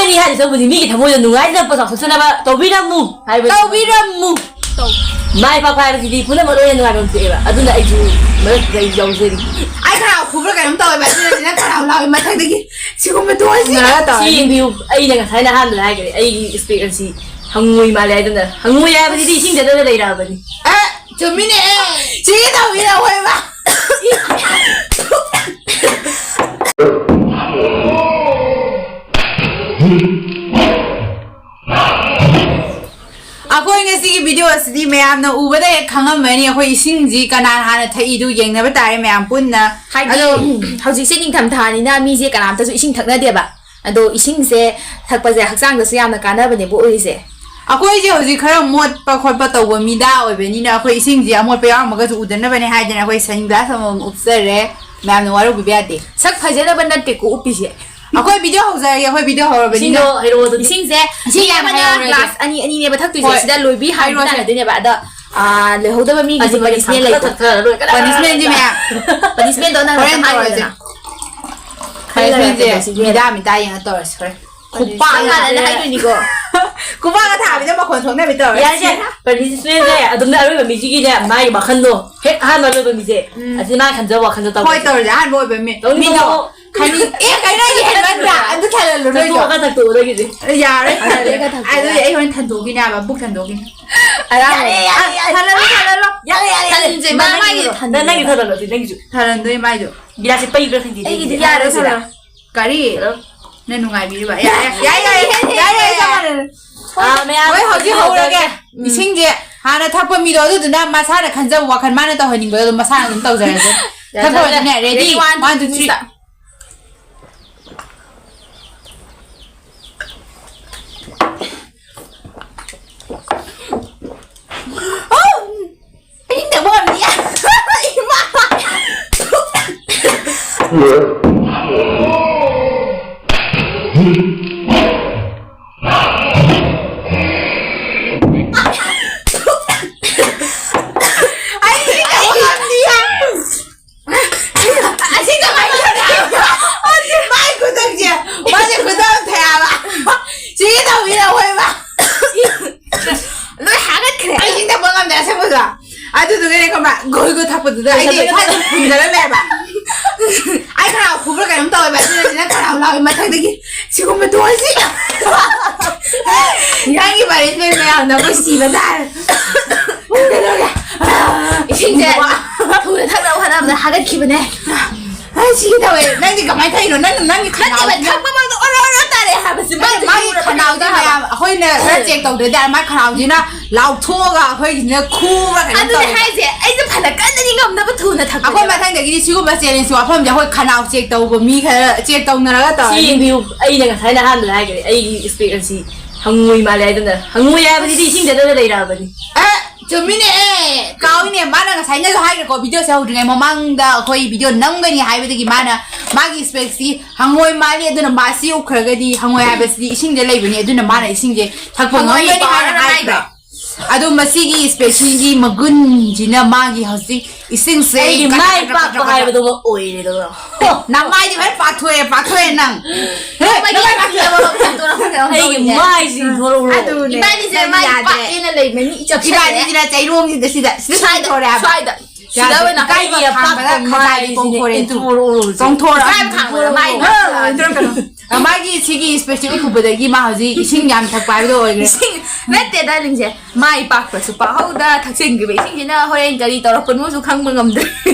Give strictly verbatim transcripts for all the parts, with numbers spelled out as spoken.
ꯑꯩ ꯍꯥꯏꯗꯤ ꯇꯧꯕꯗꯤ ꯃꯤꯒꯤ ꯊꯃꯣꯏꯗ ꯅꯨꯡꯉꯥꯏꯅ ꯄꯣꯠꯆꯥꯎ ꯁꯣꯛꯆꯅꯕ ꯇꯧꯕꯤꯔꯝꯃꯨ ꯍꯥꯏꯕ꯫ ꯇꯧꯕꯤꯔꯝꯃꯨ꯫ ꯃꯥꯏ ꯄꯥꯛꯄ ꯍꯥꯏꯕꯁꯤꯗꯤ ꯄꯨꯝꯅꯃꯛ ꯂꯣꯏꯅ ꯅꯨꯡꯉꯥꯏꯕ ꯑꯃ ꯊꯣꯛꯑꯦꯕ꯫ ꯑꯗꯨꯅ ꯑꯩꯁꯨ ꯃꯔꯛꯇꯨꯗ ꯑꯩꯁꯨ ꯌꯥꯎꯖꯔꯤ꯫ ꯑꯩ ꯈꯅꯥꯎ ꯈꯨꯕ꯭ꯔꯥ ꯀꯩꯅꯣꯝ ꯇꯧꯋꯦꯕ, ꯑꯗꯨꯅ ꯁꯤꯅ ꯈꯅꯥꯎ ꯂꯥꯎꯋꯦ ꯃꯊꯛꯇꯒꯤ꯫ ꯁꯤꯒꯨꯝꯕ ꯇꯣꯟꯁꯤ ꯁꯤ ꯌꯦꯡꯕꯤꯌꯨ, ꯑꯩꯅ ꯉꯁꯥꯏꯅ ꯑꯍꯥꯟꯕꯗ ꯍꯥꯏꯈ꯭ꯔꯦ, ꯑꯩꯒꯤ ꯏꯁꯄꯦꯛ ꯑꯁꯤ ꯍꯪꯉꯣꯏ ꯃꯥꯜꯂꯦ ꯍꯥꯏꯗꯅ꯫ ꯍꯪꯉꯣꯏ ꯍꯥꯏꯕꯁꯤꯗꯤ ꯏꯁꯤꯡꯗ ꯂꯩꯔꯕꯅꯤ꯫ ꯑꯦ, ꯆꯨꯝꯃꯤꯅꯦ꯫ ꯁꯤꯒꯤ ꯇꯧꯕꯤꯔꯛꯑꯣꯏꯕ꯫ ꯑꯩꯈꯣꯏ ꯉꯁꯤꯒꯤ ꯚꯤꯗꯤꯑꯣ ꯑꯁꯤꯗꯤ ꯃꯌꯥꯝꯅ ꯎꯕꯗ ꯍꯦꯛ ꯈꯪꯉꯝꯃꯅꯤ꯫ ꯑꯩꯈꯣꯏ ꯏꯁꯤꯡꯁꯤ ꯀꯅꯥꯅ ꯍꯥꯟꯅ ꯊꯛꯏꯗꯨ ꯌꯦꯡꯅꯕ ꯇꯥꯔꯦ ꯃꯌꯥꯝ ꯄꯨꯟꯅ꯫ ꯍꯥꯏꯗꯤ ꯑꯗꯣ ꯍꯧꯖꯤꯛꯁꯦ ꯅꯤꯡꯊꯝꯊꯥꯅꯤꯅ ꯃꯤꯁꯦ ꯀꯅꯥꯝꯇꯁꯨ ꯏꯁꯤꯡ ꯊꯛꯅꯗꯦꯕ꯫ ꯑꯗꯣ ꯏꯁꯤꯡꯁꯦ ꯊꯛꯄꯁꯦ ꯍꯛꯆꯥꯡꯗꯁꯨ ꯌꯥꯝꯅ ꯀꯥꯟꯅꯕꯅꯦꯕ ꯑꯣꯏꯔꯤꯁꯦ꯫ ꯑꯩꯈꯣꯏꯁꯦ ꯍꯧꯖꯤꯛ ꯈꯔ ꯃꯣꯠꯄ ꯈꯣꯠꯄ ꯇꯧꯕ ꯃꯤꯗꯥ ꯑꯣꯏꯕꯅꯤꯅ ꯑꯩꯈꯣꯏ ꯏꯁꯤꯡꯁꯦ ꯑꯃꯣꯠꯄ ꯌꯥꯎꯔꯝꯃꯒꯁꯨ ꯎꯗꯅꯕꯅꯦ ꯍꯥꯏꯗꯅ ꯑꯩꯈꯣꯏ ꯁꯟ ꯒ꯭ꯂꯥꯁ ꯑꯃꯃꯝ ꯎꯞꯆꯔꯦ꯫ ꯃꯌꯥꯝꯅ ꯋꯥꯔꯧꯕꯤꯕ ꯌꯥꯗꯦ꯫ ꯁꯛ ꯐꯖꯅꯕ ꯅꯠꯇꯦꯀꯣ ꯎꯞꯄꯤꯁꯦ꯫ ꯑꯩꯈꯣꯏ ꯚꯤꯗꯤꯑꯣ ꯍꯧꯖꯔꯒꯦ, ꯑꯩꯈꯣꯏ ꯚꯤꯗꯤꯑꯣ ꯍꯧꯔꯕꯅꯤꯅ ꯏꯁꯤꯡꯗꯣ ꯍꯩꯔꯛꯑꯣ ꯑꯗꯨꯗꯤ꯫ ꯏꯁꯤꯡꯁꯦ ꯏꯁꯤꯡ ꯏꯁꯤꯡ ꯌꯥꯝ ꯑꯃꯅ ꯍꯩꯔꯛꯑꯣ꯫ ꯒ꯭ꯂꯥꯁ ꯑꯅꯤ ꯑꯅꯤꯅꯦꯕ ꯊꯛꯇꯣꯏꯁꯦ꯫ ꯍꯣꯏ꯫ ꯁꯤꯗ ꯂꯣꯏꯕꯤ ꯍꯥꯏꯔꯣꯁꯦ꯫ ꯍꯥꯏꯔꯨ ꯇꯥꯟꯅꯗꯣꯏꯅꯦꯕ꯫ ꯑꯗ, ꯑꯥ, ꯂꯩꯍꯧꯗꯕ ꯃꯤꯒꯤꯁꯨ ꯑꯗꯨ ꯄꯅꯤꯁꯃꯦꯟ ꯂꯩꯀꯣ꯫ ꯊꯛꯊꯔ ꯂꯣꯏꯔꯦ꯫ ꯀꯅꯥ ꯄꯅꯤꯁꯃꯦꯟꯁꯦ ꯃꯌꯥꯝ꯫ ꯄꯅꯤꯁꯃꯦꯟꯗꯣ ꯅꯪ ꯍꯣꯔꯦꯟ ꯈꯛꯇ ꯇꯧꯔꯁꯦ꯫ ꯍꯥꯏꯔꯣꯗꯅ꯫ ꯄꯅꯤꯁꯃꯦꯟꯁꯦ ꯈꯜꯂꯒ ꯃꯤꯗꯥ ꯃꯤꯗꯥ ꯌꯦꯡꯉ ꯇꯧꯔꯁꯤ ꯍꯣꯔꯦꯟ꯫ ꯈꯨꯄꯥꯛ ꯄꯅꯤꯁꯃꯦꯟ ꯉꯥꯛꯇꯅꯦ ꯍꯥꯏꯗꯣꯏꯅꯤꯀꯣ꯫ ꯈꯨꯄꯥꯛꯒ ꯊꯥꯕꯤꯗ ꯃꯈꯣꯟ ꯊꯣꯛꯅꯕꯤ ꯇꯧꯔꯁꯤ꯫ ꯌꯥꯔꯦꯁꯦ꯫ ꯄꯅꯤꯁꯃꯦꯟꯁꯦ ꯑꯗꯨꯝꯅ ꯑꯔꯣꯏꯕ ꯃꯤꯁꯤꯒꯤꯅꯦ ꯃꯥꯒꯤ ꯋꯥꯈꯜꯗꯣ ꯍꯦꯛ ꯑꯍꯥꯟꯕ ꯑꯔꯣꯏꯕ ꯃꯤꯁꯦ꯫ ꯎꯝ꯫ ꯑꯁꯤ ꯃꯥꯅ ꯈꯟꯖꯕ ꯋꯥꯈꯜꯗꯣ ꯇꯧꯔꯁꯤ꯫ ꯍꯣꯏ, ꯇꯧꯔꯁꯦ꯫ ꯑꯍꯥꯟꯕ ꯑꯣꯏꯕ ꯃꯤ꯫ ꯇꯧꯅꯤꯡꯕ ꯃꯤꯗꯣ ꯇꯧ꯫ ꯈꯅꯤ-, ꯑꯦ, ꯀꯩꯅꯣ ꯍꯥꯏꯁꯦ ꯍꯦꯟꯃꯟꯗ꯭ꯔꯥ? ꯑꯗꯨ ꯊꯥꯖꯤꯜꯂꯨ ꯅꯣꯏꯗꯣ꯫ ꯊꯛꯇꯣꯛꯑꯒ ꯊꯛꯇꯣꯛꯑꯣ ꯅꯪꯒꯤꯁꯦ꯫ ꯌꯥꯔꯣꯏ, ꯌꯥꯔꯣꯏ꯫ ꯊꯛꯇꯣꯛꯑꯒ ꯊꯛꯇꯣꯛꯑꯣ꯫ ꯑꯗꯨꯗꯤ ꯑꯩ ꯍꯣꯔꯦꯟ ꯊꯟꯗꯣꯛꯈꯤꯅꯦ ꯍꯥꯏꯕ, ꯕꯨꯛ ꯊꯟꯗꯣꯛꯈꯤꯅꯦ꯫ ꯑꯔꯥꯕ꯫ ꯌꯥꯔꯦ, ꯌꯥꯔꯦ, ꯌꯥꯔꯦ, ꯌꯥꯔꯦ꯫ ꯊꯜꯂꯜꯂꯣ, ꯊꯜꯂꯜꯂꯣ꯫ ꯌꯥꯔꯦ, ꯌꯥꯔꯦ, ꯌꯥꯔꯦ꯫ ꯊꯜꯂꯤꯁꯦ ꯅꯪ ꯃꯥ ꯅꯪꯒꯤ ꯃꯥꯒꯤ ꯊꯜꯂꯣ꯫ ꯊꯟꯗꯣꯛꯈꯤꯅꯦ꯫ ꯅꯪꯒꯤꯁꯨ꯫ ꯊꯜꯍꯟꯗꯣꯏ ꯃꯥꯏꯗꯣ꯫ ꯒꯤꯂꯥꯁꯁꯦ ꯄꯩꯕ꯭ꯔꯥ ꯈꯪꯗꯦ꯫ ꯑꯩꯒꯤꯗꯤ ꯌꯥꯔꯦ, ꯌꯥꯔꯦ, ꯊꯜꯂꯣ꯫ ꯀꯔꯤ? ꯊꯜꯂꯣ꯫ ꯅꯪ ꯅꯨꯡꯉꯥꯏꯕꯤꯔꯤꯕ? ꯌꯥꯔꯦ, ꯌꯥꯔꯦ, ꯌꯥꯔꯦ, ꯌꯥꯔꯦ, ꯌꯥꯔꯦ, ꯆꯞ ꯃꯥꯟꯅꯔꯦ꯫ ꯑꯥ, ꯃꯌꯥꯝ ꯍꯣꯏ, ꯍꯧꯖꯤꯛ ꯍꯧꯔꯒꯦ꯫ ꯎꯝ꯫ ꯏꯁꯤꯡꯁꯦ ꯍꯥꯟꯅ ꯊꯛꯄ ꯃꯤꯗꯣ ꯑꯗꯨꯗꯨꯅ ꯃꯁꯥꯅ ꯈꯟꯖꯕ ꯋꯥꯈꯜ ꯃꯥꯅ ꯇꯧꯍꯟꯅꯤꯡꯕꯗꯣ ꯑꯗꯨꯝ ꯃꯁꯥꯅ ꯑꯗꯨꯝ ꯇꯧꯖꯔꯁꯦ꯫ ꯌꯥꯔꯦ, ꯊꯛꯄ ꯌꯥꯔꯦ꯫ ꯍꯧꯔꯁꯤꯅꯦ꯫ Ready? Ready? One, two, three. Start. ꯑꯩ ꯇꯧꯕ ꯉꯝꯅꯤꯌꯦ꯫ ꯏꯃꯥ! ꯑꯩ ꯇꯧꯕ ꯉꯝꯅꯤꯌꯦ꯫ ꯑꯁꯤ ꯀꯃꯥꯏꯅ ꯇꯧꯅꯤ? ꯑꯁꯤ ꯃꯥꯏ ꯈꯨꯇꯛꯁꯦ, ꯃꯥꯁꯦ ꯈꯨꯇꯛ ꯑꯃ ꯊꯛꯑꯦꯕ꯫ ꯑꯗꯨꯗꯨꯒꯅꯦ ꯈꯪꯕ꯭ꯔꯥ, ꯒꯣꯏ ꯒꯣꯏ ꯊꯛꯄꯗꯨꯗ ꯑꯩꯗꯤ ꯏꯁꯥꯁꯦ ꯐꯨꯟꯒꯠꯂ ꯂꯩꯕ꯫ ꯑꯩ ꯈꯅꯥꯎ ꯈꯨꯕ꯭ꯔꯥ ꯀꯩꯅꯣꯝ ꯇꯧꯋꯦꯕ, ꯑꯗꯨꯅ ꯁꯤꯅ ꯈꯅꯥꯎ ꯂꯥꯎꯋꯦ ꯃꯊꯛꯇꯒꯤ, "ꯁꯤꯒꯨꯝꯕ ꯇꯣꯟꯁꯤ ꯅꯪꯒꯤ ꯄꯥꯅꯤꯁꯃꯦꯟ ꯃꯌꯥꯝꯅ ꯑꯩꯈꯣꯏ ꯁꯤꯕ ꯇꯥꯔꯦ꯫ ꯀꯩꯗꯧꯔꯒꯦ?" ꯏꯁꯤꯡꯁꯦ ꯊꯨꯅ ꯊꯛꯅꯕ ꯍꯣꯠꯅꯕꯗ ꯍꯥꯒꯠꯈꯤꯕꯅꯦ꯫ ꯑꯩ ꯁꯤꯒꯦ ꯇꯧꯋꯦ꯫ ꯅꯪꯗꯤ ꯀꯃꯥꯏꯅ ꯊꯛꯏꯅꯣ? ꯅꯪ, ꯅꯪꯒꯤ ꯅꯠꯇꯦꯕ, ꯈꯅꯥꯎꯁꯤꯅ, ꯊꯛꯄ ꯃꯛꯇ ꯑꯣꯔꯣ ꯑꯣꯔꯣ ꯇꯥꯔꯦ ꯍꯥꯏꯕꯁꯤ ꯅꯠꯇꯦ, ꯃꯥꯒꯤ ꯈꯅꯥꯎꯁꯦ ꯃꯌꯥꯝ ꯑꯩꯈꯣꯏꯅ ꯈꯔ ꯆꯦꯛ ꯇꯧꯗ꯭ꯔꯗꯤ ꯃꯥꯏ ꯈꯅꯥꯎꯁꯤꯅ ꯂꯥꯎꯊꯣꯛꯑꯒ ꯑꯩꯈꯣꯏꯒꯤꯁꯤꯅ ꯈꯨꯕ꯭ꯔꯥ ꯀꯩꯅꯣꯝ ꯑꯗꯨꯅꯦ ꯇꯧꯋꯦꯕ꯫ ꯍꯥꯏꯁꯦ, ꯑꯩꯁꯨ ꯐꯅ ꯀꯟꯅꯗꯤ ꯉꯝꯅꯕ ꯊꯨꯅ ꯊꯛꯄꯅꯦꯕ꯫ ꯑꯩꯈꯣꯏ ꯃꯊꯪꯗꯒꯤꯗꯤ ꯁꯤꯒꯨꯝꯕ ꯆꯦꯂꯦꯟꯖꯀꯤ ꯋꯥꯐꯝꯁꯦ ꯑꯩꯈꯣꯏ ꯈꯅꯥꯎ ꯆꯦꯛ ꯇꯧꯕ ꯃꯤ ꯈꯔ ꯆꯦꯛ ꯇꯧꯅꯔꯒ ꯁꯤ ꯇꯧꯔꯅꯤ꯫ ꯌꯦꯡꯕꯤꯌꯨ, ꯑꯩꯅ ꯉꯁꯥꯏꯅ ꯑꯍꯥꯟꯕꯗ ꯍꯥꯏꯈ꯭ꯔꯦ, ꯑꯩꯒꯤ ꯏꯁꯄꯦꯛ ꯑꯁꯤ ꯍꯪꯉꯣꯏ ꯃꯥꯜꯂꯦ ꯍꯥꯏꯗꯅ, ꯍꯪꯉꯣꯏ ꯍꯥꯏꯕꯁꯤꯗꯤ ꯏꯁꯤꯡꯗ ꯂꯩꯔꯛꯑꯕꯅꯤ꯫ ꯑꯦ, ꯆꯨꯝꯃꯤꯅꯦ, ꯑꯦ, ꯀꯥꯎꯏꯅꯦ꯫ ꯃꯥꯅ ꯉꯁꯥꯏꯅꯁꯨ ꯍꯥꯏꯈ꯭ꯔꯦꯀꯣ, ꯚꯤꯗꯤꯑꯣꯁꯦ ꯍꯧꯗ꯭ꯔꯤꯉꯩ ꯃꯃꯥꯡꯗ ꯑꯩꯈꯣꯏ ꯚꯤꯗꯤꯑꯣ ꯅꯝꯒꯅꯤ ꯍꯥꯏꯕꯗꯒꯤ ꯃꯥꯅ ꯃꯥꯒꯤ ꯏꯁꯄꯦꯛꯁꯤ ꯍꯪꯉꯣꯏ ꯃꯥꯜꯂꯤ, ꯑꯗꯨꯅ ꯃꯥꯁꯤ ꯎꯈ꯭ꯔꯒꯗꯤ ꯍꯪꯉꯣꯏ ꯍꯥꯏꯕꯁꯤꯗꯤ ꯏꯁꯤꯡꯗ ꯂꯩꯕꯅꯤ, ꯑꯗꯨꯅ ꯃꯥꯅ ꯏꯁꯤꯡꯁꯦ ꯊꯛꯄ ꯍꯪꯉꯣꯏꯒꯤ ꯉꯝꯒꯅꯤ ꯍꯥꯏꯅ ꯄꯥꯎꯔꯅ ꯍꯥꯏꯈ꯭ꯔꯦ꯫ ꯍꯥꯏꯗꯣ꯫ ꯑꯗꯣ ꯃꯁꯤꯒꯤ ꯏꯁꯄꯦꯛꯁꯤꯒꯤ ꯃꯒꯨꯟꯁꯤꯅ ꯃꯥꯒꯤ ꯍꯧꯖꯤꯛ ꯏꯁꯤꯡꯁꯦ ꯑꯩꯒꯤ ꯃꯥꯏ ꯄꯥꯛꯄ ꯍꯥꯏꯕꯗꯨꯃ ꯑꯣꯏꯔꯦꯗꯅ꯫ ꯅꯃꯥꯏꯗꯤ ꯐꯖꯅ ꯄꯥꯛꯊꯣꯛꯑꯦ, ꯄꯥꯛꯊꯣꯛꯑꯦ ꯅꯪ꯫ ꯍꯦ, ꯅꯃꯥꯏ ꯄꯥꯛꯊꯣꯛꯑꯦ꯫ ꯑꯩꯒꯤ ꯃꯥꯏꯁꯤ ꯊꯣꯔꯛꯎꯔꯣ? ꯑꯗꯨꯅꯦ꯫ ꯏꯕꯥꯅꯤꯁꯦ ꯅꯪ ꯃꯥꯏ ꯌꯥꯗ꯭ꯔꯦ꯫ ꯄꯥꯛꯑꯦꯅ ꯂꯩꯕꯅꯤ, ꯏꯆꯞ ꯁꯥꯏꯅ꯫ ꯏꯕꯥꯅꯤꯁꯤꯅ ꯆꯩꯔꯣꯡꯁꯤꯗ ꯁꯤꯗ, ꯁꯤꯗ ꯁ꯭ꯋꯥꯏꯗ, ꯊꯣꯔꯛꯑꯦ ꯍꯥꯏꯕ꯫ ꯁ꯭ꯋꯥꯏꯗ꯫ ꯁꯤꯗ ꯌꯥꯗ꯭ꯔꯦ꯫ ꯑꯣꯏꯅ ꯏꯀꯥꯏꯒꯤ ꯍꯥꯏꯕ ꯑꯄꯥꯛꯄ ꯈꯥꯡꯕꯗ ꯈꯖꯥꯏꯗꯤ ꯃꯥꯏꯁꯤꯅꯦ ꯀꯣꯡꯊꯣꯔꯛꯑꯦ ꯇꯨ꯫ ꯏꯟꯊꯣꯔꯛꯎꯔꯣ? ꯆꯣꯡꯊꯣꯔꯛꯑꯣ꯫ ꯏꯀꯥꯏꯕ ꯈꯥꯡꯕꯗ ꯃꯥꯏ ꯑ, ꯏꯟꯊꯣꯔꯛꯀꯅꯨ꯫ ꯃꯥꯒꯤ ꯁꯤꯒꯤ ꯏꯁꯄꯦꯛꯁꯤ ꯎꯕꯗꯒꯤ ꯃꯥ ꯍꯧꯖꯤꯛ ꯏꯁꯤꯡ ꯌꯥꯝ ꯊꯛꯄ ꯍꯥꯏꯕꯗꯣ ꯑꯣꯏꯈ꯭ꯔꯦ꯫ ꯏꯁꯤꯡ ꯅꯠꯇꯦ, ꯗꯥꯔꯂꯤꯡꯁꯦ꯫ ꯃꯥꯏ ꯄꯥꯛꯄꯁꯨ ꯄꯥꯛꯍꯧꯗ ꯊꯛꯆꯤꯟꯈꯤꯕ ꯏꯁꯤꯡꯁꯤꯅ ꯍꯣꯔꯦꯟ ꯀꯔꯤ ꯇꯧꯔꯛꯄꯅꯣꯁꯨ ꯈꯪꯕ ꯉꯝꯗ꯭ꯔꯦ꯫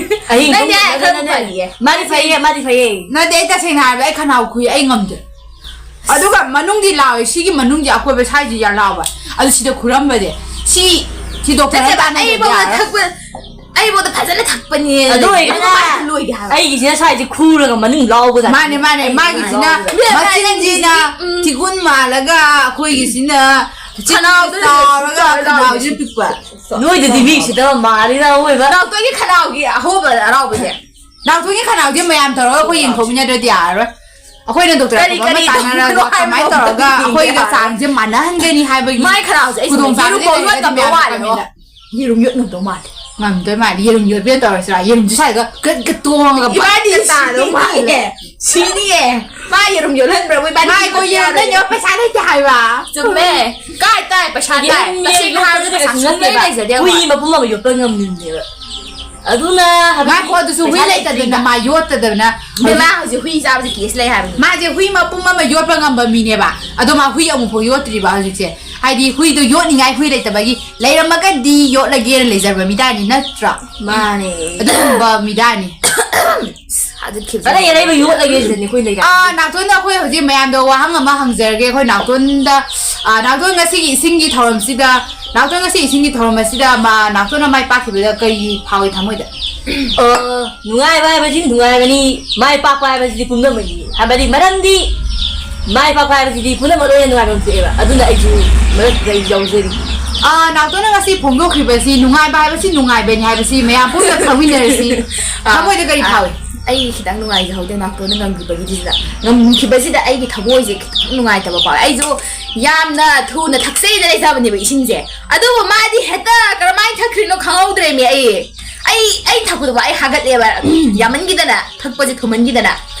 ꯑꯍꯤꯡ ꯅꯪꯗꯤ ꯇꯨꯝꯕꯗ ꯈꯔ ꯅꯠꯇꯦ꯫ ꯐꯔꯤꯌꯦ꯫ ꯃꯥꯗꯤ ꯐꯩꯌꯦ, ꯃꯥꯗꯤ ꯐꯩꯌꯦ꯫ ꯅꯠꯇꯦ, ꯑꯩ ꯇꯁꯦꯡꯅ ꯍꯥꯏꯔꯕꯗ ꯑꯩ ꯈꯅꯥꯎ ꯈꯨꯏ, ꯑꯩ ꯉꯝꯗꯦ꯫ ꯑꯗꯨꯒ ꯃꯅꯨꯡꯗꯤ ꯂꯥꯎꯋꯦ, ꯁꯤꯒꯤ ꯃꯅꯨꯡꯒꯤ ꯑꯀꯣꯏꯕ ꯁ꯭ꯋꯥꯏꯁꯤ ꯌꯥꯝ ꯂꯥꯎꯕ꯫ ꯑꯗꯨ ꯁꯤꯗ ꯈꯨꯔꯝꯕꯁꯦ꯫ ꯁꯤ, ꯁꯤ ꯗꯣꯛꯇꯔ ꯅꯠꯇꯦꯕ, ꯇꯥꯟꯅꯗ꯭ꯔꯗꯤ ꯑꯩꯕꯧꯗ ꯌꯥꯔꯔꯣꯏ꯫ ꯊꯛꯄ, ꯑꯩꯕꯧꯗ ꯐꯖꯅ ꯊꯛꯄꯅꯦ꯫ ꯑꯗꯨ ꯑꯣꯏꯔꯒꯅ ꯑꯗꯨ ꯂꯣꯏꯒꯦ ꯍꯥꯏꯕ꯫ ꯑꯩꯒꯤꯁꯤꯅ ꯁ꯭ꯋꯥꯏꯁꯦ ꯈꯨꯔꯒ ꯃꯅꯨꯡ ꯂꯥꯎꯕꯖꯥꯠꯅꯤ꯫ ꯃꯥꯅꯦ, ꯃꯥꯅꯦ, ꯑꯩꯒꯤ ꯃꯥꯒꯤꯁꯤꯅ ꯂꯥꯎꯕꯖꯥꯠꯅꯤ꯫ ꯃꯆꯤꯟꯁꯤꯅ ꯎꯝ꯫ ꯊꯤꯒꯨꯟ ꯃꯥꯜꯂꯒ ꯑꯩꯈꯣꯏꯒꯤꯁꯤꯅ ꯆꯤꯟ ꯈꯅꯥꯎꯗ ꯆꯥꯎꯔꯒ ꯂꯩꯕ ꯈꯅꯥꯎꯁꯤ ꯄꯤꯛꯄ꯫ ꯅꯣꯏꯗꯗꯤ ꯃꯤ ꯎꯁꯤꯠꯇꯕ ꯃꯥꯜꯂꯤꯗ ꯑꯋꯣꯏꯕ꯫ ꯅꯥꯎꯇꯣꯏꯒꯤ ꯈꯅꯥꯎꯒꯤ ꯑꯍꯣꯕ ꯑꯔꯥꯎꯕꯁꯦ꯫ ꯅꯥꯎꯇꯣꯏꯒꯤ ꯈꯅꯥꯎꯁꯦ ꯃꯌꯥꯝ ꯇꯧꯔꯒ ꯑꯩꯈꯣꯏ ꯌꯦꯡꯊꯣꯛꯃꯤꯟꯅꯗ꯭ꯔꯗꯤ ꯌꯥꯔꯔꯣꯏ꯫ ꯑꯩꯈꯣꯏꯅ ꯗꯣꯛꯇꯔ ꯀꯔꯤ, ꯑꯐꯕ ꯑꯃ ꯀꯔꯤ ꯇꯥꯟꯅꯔꯒ ꯇꯧꯕꯅꯣ ꯀꯃꯥꯏꯅ ꯍꯥꯏꯕ ꯇꯧꯔꯒ ꯑꯩꯈꯣꯏꯒ ꯌꯥꯔꯣꯏ꯫ ꯆꯥꯡꯁꯦ ꯃꯥꯟꯅꯍꯟꯒꯅꯤ ꯍꯥꯏꯕꯒꯤ ꯃꯥꯏ ꯈꯅꯥꯎꯁꯦ ꯑꯩ ꯈꯨꯗꯣꯡꯆꯥꯕꯗꯤ ꯌꯦꯔꯨꯝ ꯂꯩꯔꯒꯗꯤ ꯌꯣꯠꯂꯝꯗꯧ ꯃꯌꯥꯝꯅ ꯃꯥꯜꯂꯦ꯫ ꯀꯃꯦꯟꯗ ꯌꯦꯔꯨꯝ ꯌꯣꯠꯂꯝꯗꯧ ꯃꯥꯜꯂꯦ꯫ ꯉꯝꯗꯣꯏ ꯃꯥꯜꯂꯦ꯫ ꯌꯦꯔꯨꯝ ꯌꯣꯠꯄꯤ ꯑꯣꯏꯅ ꯇꯧꯔꯁꯤꯔꯥ? ꯌꯦꯔꯨꯝꯁꯨ ꯁꯥꯏꯒ ꯒꯠ ꯒꯠ ꯇꯣꯡꯉꯒ ꯏꯕꯥꯅꯤ ꯕꯛꯇ ꯇꯥꯗꯧ ꯃꯥꯜꯂꯦ꯫ ꯁꯤꯅꯤꯌꯦ꯫ ꯁꯤꯅꯤꯌꯦ꯫ ꯃꯥ ꯌꯦꯔꯨꯝ ꯌꯣꯜꯍꯟꯕ꯭ꯔꯥ? ꯃꯣꯏ ꯏꯕꯥꯅꯤ ꯉꯥꯏꯈꯣ, ꯌꯦꯔꯨꯝ ꯂꯩꯅꯕ ꯄꯩꯁꯥ ꯂꯩꯇꯦ ꯍꯥꯏꯕ꯫ ꯆꯨꯝꯃꯦ꯫ ꯀꯥꯏ ꯇꯥꯏ ꯄꯩꯁꯥ ꯇꯥꯏ? ꯌꯦꯔꯨꯝ ꯇꯁꯦꯡꯅ ꯌꯦꯔꯨꯝ ꯍꯥꯏꯔꯕꯗ ꯄꯩꯁꯥ ꯌꯣꯠꯄꯗꯨꯗꯤ ꯁꯨꯡꯂꯩ ꯀꯩꯁꯨ ꯂꯩꯖꯗꯦ ꯍꯨꯏ ꯑꯩꯈꯣꯏ꯫ ꯃꯄꯨꯝ ꯑꯃ ꯌꯣꯠꯄ ꯉꯝꯅꯤꯡꯗꯦꯕ꯫ ꯑꯗꯨꯅ ꯍꯥꯏꯕꯗꯤ ꯉꯥꯏꯈꯣ, ꯑꯗꯨꯁꯨ ꯍꯨꯏ ꯄꯩꯁꯥ ꯂꯩꯇꯗꯅ ꯂꯩꯇ꯭ꯔꯤꯗ꯫ ꯃꯥ ꯌꯣꯠꯇꯗꯅ ꯕꯦꯝꯃ ꯍꯧꯖꯤꯛ ꯍꯨꯏ ꯆꯥꯕꯁꯦ ꯀꯦꯁ ꯂꯩ ꯍꯥꯏꯕꯅꯤ꯫ ꯃꯥꯁꯦ ꯍꯨꯏ ꯃꯄꯨꯝ ꯑꯃ ꯌꯣꯠꯄ ꯉꯝꯕ ꯃꯤꯅꯦꯕ, ꯑꯗꯣ ꯃꯥ ꯍꯨꯏ ꯑꯃꯨꯛꯐꯥꯎ ꯌꯣꯠꯇ꯭ꯔꯤꯕ ꯍꯧꯖꯤꯛꯁꯦ꯫ ꯍꯥꯏꯗꯤ ꯍꯨꯏꯗꯣ ꯌꯣꯠꯅꯤꯡꯉꯥꯏ ꯍꯨꯏ ꯂꯩꯇꯕꯒꯤ, ꯂꯩꯔꯝꯃꯒꯗꯤ ꯌꯣꯠꯂꯒꯦꯅ ꯂꯩꯖꯕ ꯃꯤꯗꯥꯅꯤ ꯅꯠꯇ꯭ꯔꯥ? ꯃꯥꯅꯦ꯫ ꯑꯗꯨꯒꯨꯝꯕ ꯃꯤꯗꯥꯅꯤ꯫ ꯊꯥꯖꯤꯟꯈꯤꯕꯁꯦ꯫ ꯑꯔꯩ ꯑꯔꯩꯕ ꯌꯣꯠꯂꯒꯦ ꯁꯤꯗꯅꯤ ꯑꯩꯈꯣꯏ ꯂꯩꯀꯥꯏ꯫ ꯑꯥ, ꯅꯥꯎꯇꯣꯟꯗ ꯑꯩꯈꯣꯏ ꯍꯧꯖꯤꯛ ꯃꯌꯥꯝꯗ ꯋꯥꯍꯪ ꯑꯃ ꯍꯪꯖꯔꯒꯦ꯫ ꯑꯩꯈꯣꯏ ꯅꯥꯎꯇꯣꯟꯗ, ꯑꯥ, ꯅꯥꯎꯇꯣꯟ ꯉꯁꯤꯒꯤ ꯏꯁꯤꯡꯒꯤ ꯊꯧꯔꯝꯁꯤꯗ, ꯅꯥꯎꯇꯣꯟ ꯉꯁꯤ ꯏꯁꯤꯡꯒꯤ ꯊꯧꯔꯝ ꯑꯁꯤꯗ ꯃꯥ, ꯅꯥꯎꯇꯣꯟꯅ ꯃꯥꯏ ꯄꯥꯛꯈꯤꯕꯗ ꯀꯔꯤ ꯐꯥꯎꯏ ꯊꯃꯣꯏꯗ? ꯑ, ꯅꯨꯡꯉꯥꯏꯕ ꯍꯥꯏꯕꯁꯤ ꯅꯨꯡꯉꯥꯏꯕꯅꯤ, ꯃꯥꯏ ꯄꯥꯛꯄ ꯍꯥꯏꯕꯁꯤꯗꯤ ꯄꯨꯝꯅꯃꯛꯅꯤ꯫ ꯍꯥꯏꯕꯗꯤ ꯃꯔꯝꯗꯤ ꯃꯥꯏ ꯄꯥꯛꯄ ꯍꯥꯏꯕꯁꯤꯗꯤ ꯄꯨꯝꯅꯃꯛ ꯂꯣꯏꯅ ꯅꯨꯡꯉꯥꯏꯕ ꯑꯃ ꯊꯣꯛꯑꯦꯕ꯫ ꯑꯗꯨꯅ ꯑꯩꯁꯨ ꯃꯔꯛꯇꯨꯗ ꯑꯩꯁꯨ ꯌꯥꯎꯖꯔꯤ꯫ ꯑꯥ, ꯅꯥꯎꯇꯣꯟꯅ ꯉꯁꯤ ꯐꯣꯡꯗꯣꯛꯈ꯭ꯔꯤꯕꯁꯤ ꯅꯨꯡꯉꯥꯏꯕ ꯍꯥꯏꯕꯁꯤ ꯅꯨꯡꯉꯥꯏꯕꯅꯤ ꯍꯥꯏꯕꯁꯤ ꯃꯌꯥꯝ ꯄꯨꯝꯅ ꯈꯪꯃꯤꯟꯅꯔꯁꯤ꯫ ꯑꯥ, ꯊꯃꯣꯏꯗ ꯀꯔꯤ ꯑꯥ, ꯐꯥꯎꯏ? ꯑꯩ ꯈꯤꯇꯪ ꯅꯨꯡꯉꯥꯏꯖꯍꯧꯗꯦ ꯅꯥꯎꯇꯣꯟꯅ ꯉꯝꯈꯤꯕꯒꯤꯁꯤꯗ꯫ ꯉꯝꯈꯤꯕꯁꯤꯗ ꯑꯩꯒꯤ ꯊꯃꯣꯏꯁꯦ ꯈꯤꯇꯪ ꯅꯨꯡꯉꯥꯏꯇꯕ ꯐꯥꯎꯋꯦ꯫ ꯑꯩꯁꯨ ꯌꯥꯝꯅ ꯊꯨꯅ ꯊꯛꯆꯩꯅ ꯂꯩꯖꯕꯅꯦꯕ ꯏꯁꯤꯡꯁꯦ, ꯑꯗꯨꯕꯨ ꯃꯥꯗꯤ ꯍꯦꯛꯇ ꯀꯔꯝꯍꯥꯏꯅ ꯊꯛꯈ꯭ꯔꯤꯅꯣ ꯈꯪꯍꯧꯗ꯭ꯔꯦꯃꯤ꯫ ꯑꯩ, ꯑꯩ, ꯑꯩ ꯊꯛꯄꯗꯨꯕꯨ ꯑꯩ ꯍꯥꯒꯠꯂꯦꯕ, ꯌꯥꯝꯃꯟꯈꯤꯗꯅ, ꯊꯛꯄꯁꯦ ꯊꯨꯃꯟꯈꯤꯗꯅ꯫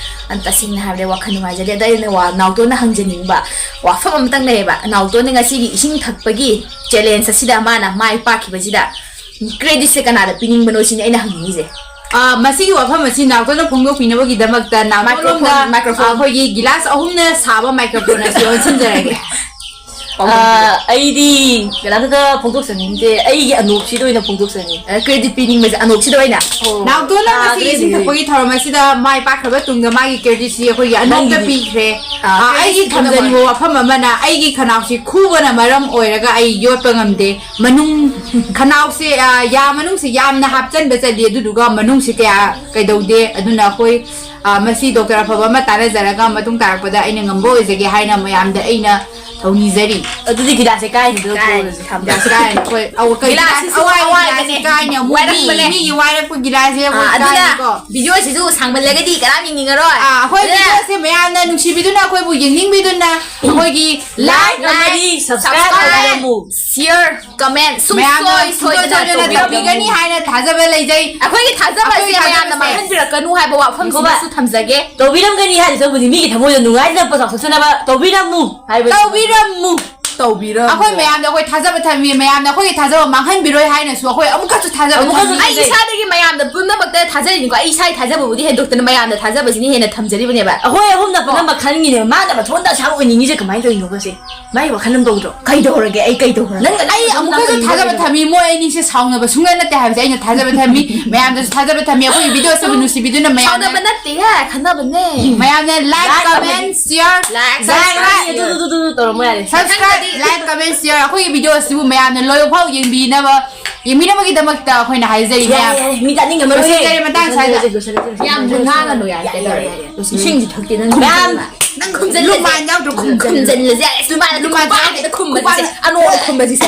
ꯑꯗꯨ ꯇꯁꯦꯡꯅ ꯍꯥꯏꯕꯗ ꯋꯥꯈꯜ ꯅꯨꯡꯉꯥꯏꯖꯗꯦ꯫ ꯑꯗꯣ ꯑꯩꯅ ꯋꯥ-, ꯅꯥꯎꯇꯣꯟꯗ ꯍꯪꯖꯅꯤꯡꯕ ꯋꯥꯐꯝ ꯑꯃꯇꯪ ꯂꯩꯌꯦꯕ꯫ ꯅꯥꯎꯇꯣꯟꯅ ꯉꯁꯤꯒꯤ ꯏꯁꯤꯡ ꯊꯛꯄꯒꯤ ꯆꯦꯂꯦꯟꯖ ꯑꯁꯤꯗ ꯃꯥꯅ ꯃꯥꯏ ꯄꯥꯛꯈꯤꯕꯁꯤꯗ ꯀ꯭ꯔꯦꯗꯤꯠꯁꯦ ꯀꯅꯥꯗ ꯄꯤꯅꯤꯡꯕꯅꯣ ꯁꯤꯅꯤ ꯑꯩꯅ ꯍꯪꯅꯤꯡꯉꯤꯁꯦ꯫ ꯑꯥ, ꯃꯁꯤꯒꯤ ꯋꯥꯐꯝ ꯑꯁꯤ ꯅꯥꯎꯇꯣꯟꯅ ꯐꯣꯡꯗꯣꯛꯄꯤꯅꯕꯒꯤꯗꯃꯛꯇ ꯅꯥꯎꯇꯣꯟꯂꯣꯝꯗ, ꯃꯥꯏꯀ꯭ꯔꯣꯐꯣꯟ, ꯃꯥꯏꯀ꯭ꯔꯣꯐꯣꯟ꯫ ꯑꯩꯈꯣꯏꯒꯤ ꯒꯤꯂꯥꯁ ꯑꯍꯨꯝꯅ ꯁꯥꯕ ꯃꯥꯏꯀ꯭ꯔꯣꯐꯣꯟ ꯑꯁꯤ ꯑꯣꯟꯁꯤꯟꯖꯔꯒꯦ꯫ ꯑꯥ, ꯑꯩꯗꯤ ꯀꯅꯥꯝꯇꯗ ꯐꯣꯡꯗꯣꯛꯆꯅꯤꯡꯗꯦ, ꯑꯩꯒꯤ ꯑꯅꯣꯞꯁꯤꯗ ꯑꯣꯏꯅ ꯐꯣꯡꯗꯣꯛꯆꯅꯤꯡꯉꯤ꯫ ꯑ, ꯀ꯭ꯔꯦꯗꯤꯠ ꯄꯤꯅꯤꯡꯕꯁꯦ ꯑꯅꯣꯞꯁꯤꯗ ꯑꯣꯏꯅ꯫ ꯑꯣ꯫ ꯅꯥꯎꯇꯣꯟꯅ ꯉꯁꯤ ꯏꯁꯤꯡ ꯊꯛꯄꯒꯤ ꯊꯧꯔꯝ ꯑꯁꯤꯗ ꯃꯥꯏ ꯄꯥꯛꯈ꯭ꯔꯕ ꯇꯨꯡꯗ ꯃꯥꯒꯤ ꯀ꯭ꯔꯦꯗꯤꯠꯁꯤ ꯑꯩꯈꯣꯏꯒꯤ ꯑꯅꯣꯞꯇ ꯅꯪꯒꯤꯗꯤ? ꯄꯤꯈ꯭ꯔꯦ꯫ ꯑꯥ, ꯑ, ꯑꯩꯒꯤ ꯀ꯭ꯔꯦꯗꯤꯠꯁꯤ ꯊꯝꯖꯅꯤꯡꯕ ꯋꯥꯐꯝ ꯑꯃꯅ ꯑꯩꯒꯤ ꯈꯅꯥꯎꯁꯤ ꯈꯨꯕꯅ ꯃꯔꯝ ꯑꯣꯏꯔꯒ ꯑꯩ ꯌꯣꯠꯄ ꯉꯝꯗꯦ꯫ ꯃꯅꯨꯡ, ꯈꯅꯥꯎꯁꯦ, ꯑ, ꯌꯥ ꯃꯅꯨꯡꯁꯦ ꯌꯥꯝꯅ ꯍꯥꯞꯆꯟꯕ ꯆꯠꯂꯤ, ꯑꯗꯨꯗꯨꯒ ꯃꯅꯨꯡꯁꯦ ꯀꯌꯥ ꯀꯩꯗꯧꯗꯦ꯫ ꯑꯗꯨꯅ ꯑꯩꯈꯣꯏ, ꯑ, ꯃꯁꯤ ꯗꯣꯛꯇꯔ ꯑꯐꯕ ꯑꯃ ꯇꯥꯟꯅꯖꯔꯒ ꯃꯇꯨꯡ ꯇꯥꯔꯛꯄꯗ ꯑꯩꯅ ꯉꯝꯕ ꯑꯣꯏꯖꯒꯦ ꯍꯥꯏꯅ ꯃꯌꯥꯝꯗ ꯑꯩꯅ ꯇꯧꯅꯤꯖꯔꯤ꯫ ꯑꯗꯨꯗꯤ ꯒꯤꯂꯥꯁꯁꯦ ꯀꯥꯏꯅꯤꯗꯣ ꯀꯥꯏꯅꯤ, ꯀꯣꯜꯂꯁꯦ꯫ ꯊꯝꯃꯣ꯫ ꯒꯤꯂꯥꯁ ꯀꯥꯏꯅꯤ꯫ ꯑꯩꯈꯣꯏ, ꯑꯧ, ꯀꯩ ꯒꯤꯂꯥꯁ ꯒꯤꯂꯥꯁꯁꯤꯁꯨ ꯑꯋꯥꯏꯕ ꯑꯋꯥꯏꯕꯅꯦ꯫ ꯒꯤꯂꯥꯁꯁꯦ ꯀꯥꯏꯅꯤ꯫ ꯑꯃꯨꯛ ꯃꯤ, ꯋꯥꯏꯔꯛꯄꯅꯦ꯫ ꯃꯤꯒꯤ ꯋꯥꯏꯔꯛꯄ ꯒꯤꯂꯥꯁꯁꯦ ꯑꯩꯈꯣꯏ ꯑꯥ, ꯑꯗꯨꯅ ꯀꯥꯏꯅꯤꯀꯣ꯫ ꯚꯤꯗꯤꯑꯣꯁꯤꯁꯨ ꯁꯥꯡꯃꯜꯂꯒꯗꯤ ꯀꯅꯥꯝ ꯌꯦꯡꯅꯤꯡꯉꯔꯣꯏ꯫ ꯑꯥ, ꯑꯩꯈꯣꯏ ꯑꯗꯨꯅ ꯚꯤꯗꯤꯑꯣꯁꯦ ꯃꯌꯥꯝꯅ ꯅꯨꯡꯁꯤꯕꯤꯗꯨꯅ, ꯑꯩꯈꯣꯏꯕꯨ ꯌꯦꯡꯅꯤꯡꯕꯤꯗꯨꯅ, ꯑꯩꯈꯣꯏꯒꯤ like like, ꯑꯃꯗꯤ subscribe subscribe, ꯇꯧꯕꯤꯔꯝꯃꯨ꯫ Share, comment ꯃꯌꯥꯝꯅ ꯁꯨꯡꯁꯣꯏ ꯁꯨꯡꯁꯣꯏ ꯁꯣꯏꯗꯅ ꯁꯣꯏꯗꯅ ꯇꯧꯕꯤꯔꯝꯃꯨ꯫ ꯇꯧꯕꯤꯒꯅꯤ ꯍꯥꯏꯅ ꯊꯥꯖꯕ ꯂꯩꯖꯩ꯫ ꯑꯩꯈꯣꯏꯒꯤ ꯊꯥꯖꯕꯁꯦ ꯑꯩꯈꯣꯏꯒꯤ ꯃꯌꯥꯝꯅ ꯊꯥꯖꯕꯁꯦ꯫ ꯃꯥꯡꯍꯟꯕꯤꯔꯛꯀꯅꯨ ꯍꯥꯏꯕ ꯋꯥꯐꯝꯁꯤꯃꯁꯨ ꯉꯥꯏꯈꯣꯕ꯫ ꯊꯝꯖꯒꯦ꯫ ꯇꯧꯕꯤꯔꯝꯒꯅꯤ ꯍꯥꯏꯗꯨ ꯆꯧꯕꯨꯗꯤ ꯃꯤꯒꯤ ꯊꯃꯣꯏꯗ ꯅꯨꯡꯉꯥꯏꯅꯕ ꯆꯥꯎꯊꯣꯛꯆꯅꯕ ꯇꯧꯕꯤꯔꯝꯃꯨ ꯍꯥꯏꯕꯅꯤ꯫ ꯇꯧꯕꯤꯔꯝꯃꯨ꯫ ꯇꯧꯕꯤꯔꯝꯃꯨ꯫ ꯑꯩꯈꯣꯏ ꯃꯌꯥꯝꯗ ꯑꯩꯈꯣꯏ ꯊꯥꯖꯕ ꯊꯝꯃꯤ, ꯃꯌꯥꯝꯅ ꯑꯩꯈꯣꯏꯒꯤ ꯊꯥꯖꯕ ꯃꯥꯡꯍꯟꯕꯤꯔꯣꯏ ꯍꯥꯏꯅꯁꯨ ꯑꯩꯈꯣꯏ ꯑꯃꯨꯛꯀꯁꯨ ꯊꯥꯖꯕ ꯑꯃꯨꯛꯀꯁꯨ ꯊꯝꯃꯤ꯫ ꯑꯩ ꯊꯥꯖꯩ꯫ ꯏꯁꯥꯗꯒꯤ ꯃꯌꯥꯝꯗ ꯄꯨꯝꯅꯃꯛꯇ ꯊꯥꯖꯔꯤꯅꯤꯀꯣ꯫ ꯑꯩ ꯏꯁꯥꯒꯤ ꯊꯥꯖꯕꯕꯨꯗꯤ ꯍꯦꯟꯗꯣꯛꯇꯅ ꯃꯌꯥꯝꯗ ꯊꯥꯖꯕꯁꯤꯅ ꯍꯦꯟꯅ ꯊꯝꯖꯔꯤꯕꯅꯦꯕ꯫ ꯑꯩꯈꯣꯏ ꯑꯍꯨꯝꯅ ꯄꯨꯝꯅꯃꯛ ꯈꯟꯒꯤꯅꯦꯕ꯫ ꯃꯥꯅ ꯃꯊꯣꯟꯗ ꯑꯁꯥ ꯑꯣꯏꯅꯤꯡꯉꯤꯁꯦ ꯀꯃꯥꯏꯅ ꯇꯧꯔꯤꯅꯣꯕꯁꯦ? ꯃꯥꯏ ꯋꯥꯈꯜ ꯑꯃ ꯇꯧꯗ꯭ꯔꯣ? ꯀꯩꯗꯧꯔꯒꯦ? ꯑꯩ ꯀꯩꯗꯧꯔꯒꯦ? ꯅꯪ ꯑꯩ ꯑꯃꯨꯛꯀꯁꯨ ꯊꯥꯖꯕ ꯊꯝꯃꯤ꯫ ꯃꯣꯏ ꯑꯅꯤꯁꯦ ꯁꯥꯎꯅꯕ ꯁꯨꯡꯅ ꯅꯠꯇꯦ ꯍꯥꯏꯕꯁꯦ ꯑꯩꯅ ꯊꯥꯖꯕ ꯊꯝꯃꯤ꯫ ꯃꯌꯥꯝꯗꯁꯨ ꯊꯥꯖꯕ ꯊꯝꯃꯤ꯫ ꯑꯩꯈꯣꯏꯒꯤ ꯚꯤꯗꯤꯑꯣꯁꯤꯕꯨ ꯅꯨꯡꯁꯤꯕꯤꯗꯨꯅ ꯃꯌꯥꯝꯅ ꯁꯥꯎꯅꯕ ꯅꯠꯇꯦꯍꯦ, ꯈꯟꯅꯕꯅꯦ꯫ ꯃꯌꯥꯝꯅ like, like comment, ꯑꯃꯗꯤ share, like, subscribe꯫ Like, ꯑꯗꯨ, ꯑꯗꯨ, ꯑꯗꯨ, ꯑꯗꯨ ꯇꯧꯔꯝꯃꯣ ꯌꯥꯔꯦ꯫ Subscribe, like, comment, share꯫ ꯑꯩꯈꯣꯏꯒꯤ ꯚꯤꯗꯤꯑꯣꯁꯤꯕꯨ ꯃꯌꯥꯝꯅ ꯂꯣꯏꯕ ꯐꯥꯎ ꯌꯦꯡꯕꯤꯅꯕ, ꯌꯦꯡꯕꯤꯅꯕꯒꯤꯗꯃꯛꯇ ꯑꯩꯈꯣꯏꯅ ꯍꯥꯏꯖꯔꯤ꯫ ꯌꯥꯔꯦ, ꯃꯌꯥꯝ ꯌꯥꯔꯦ, ꯃꯤ ꯇꯥꯅꯤꯡꯉꯝꯃꯔꯣꯏꯍꯦ꯫ ꯂꯣꯏꯁꯤꯟꯖꯔꯦ ꯃꯇꯥꯡ ꯁ꯭ꯋꯥꯏꯗ꯫ ꯂꯣꯏꯁꯤꯜꯂꯁꯤ, ꯂꯣꯏꯁꯤꯜꯂꯁꯤ, ꯌꯥꯝ ꯂꯣꯏꯁꯤꯜꯂꯁꯤ꯫ ꯉꯥꯡꯉꯅꯨ ꯌꯥꯔꯦ, ꯌꯥꯔꯦ, ꯌꯥꯔꯦ, ꯀꯩꯗꯧꯔꯦ? ꯌꯥꯔꯦ, ꯌꯥꯔꯦ꯫ ꯂꯣꯏꯁꯤꯜꯂꯁꯤ꯫ ꯏꯁꯤꯡꯁꯤ ꯊꯛꯇꯦ ꯅꯪ꯫ ꯃꯌꯥꯝ ꯅꯪ ꯈꯨꯝꯖꯤꯜꯂꯁꯦ꯫ ꯂꯨꯃꯥꯟ ꯌꯥꯎꯗ꯭ꯔꯣ? ꯈꯨꯝꯖꯤꯜꯂꯁꯦ꯫ ꯈꯨꯝꯖꯤꯜꯂꯁꯦ꯫ ꯌꯥꯔꯦ, ꯂꯨꯃꯥꯟ ꯂꯨꯃꯥꯟ ꯈꯨꯝꯕꯥꯛ ꯍꯦꯛꯇ ꯈꯨꯝꯕꯁꯦ꯫ ꯈꯨꯝꯕꯥꯛ꯫ ꯑꯅꯣꯛ ꯈꯨꯝꯕꯁꯤꯁꯦ꯫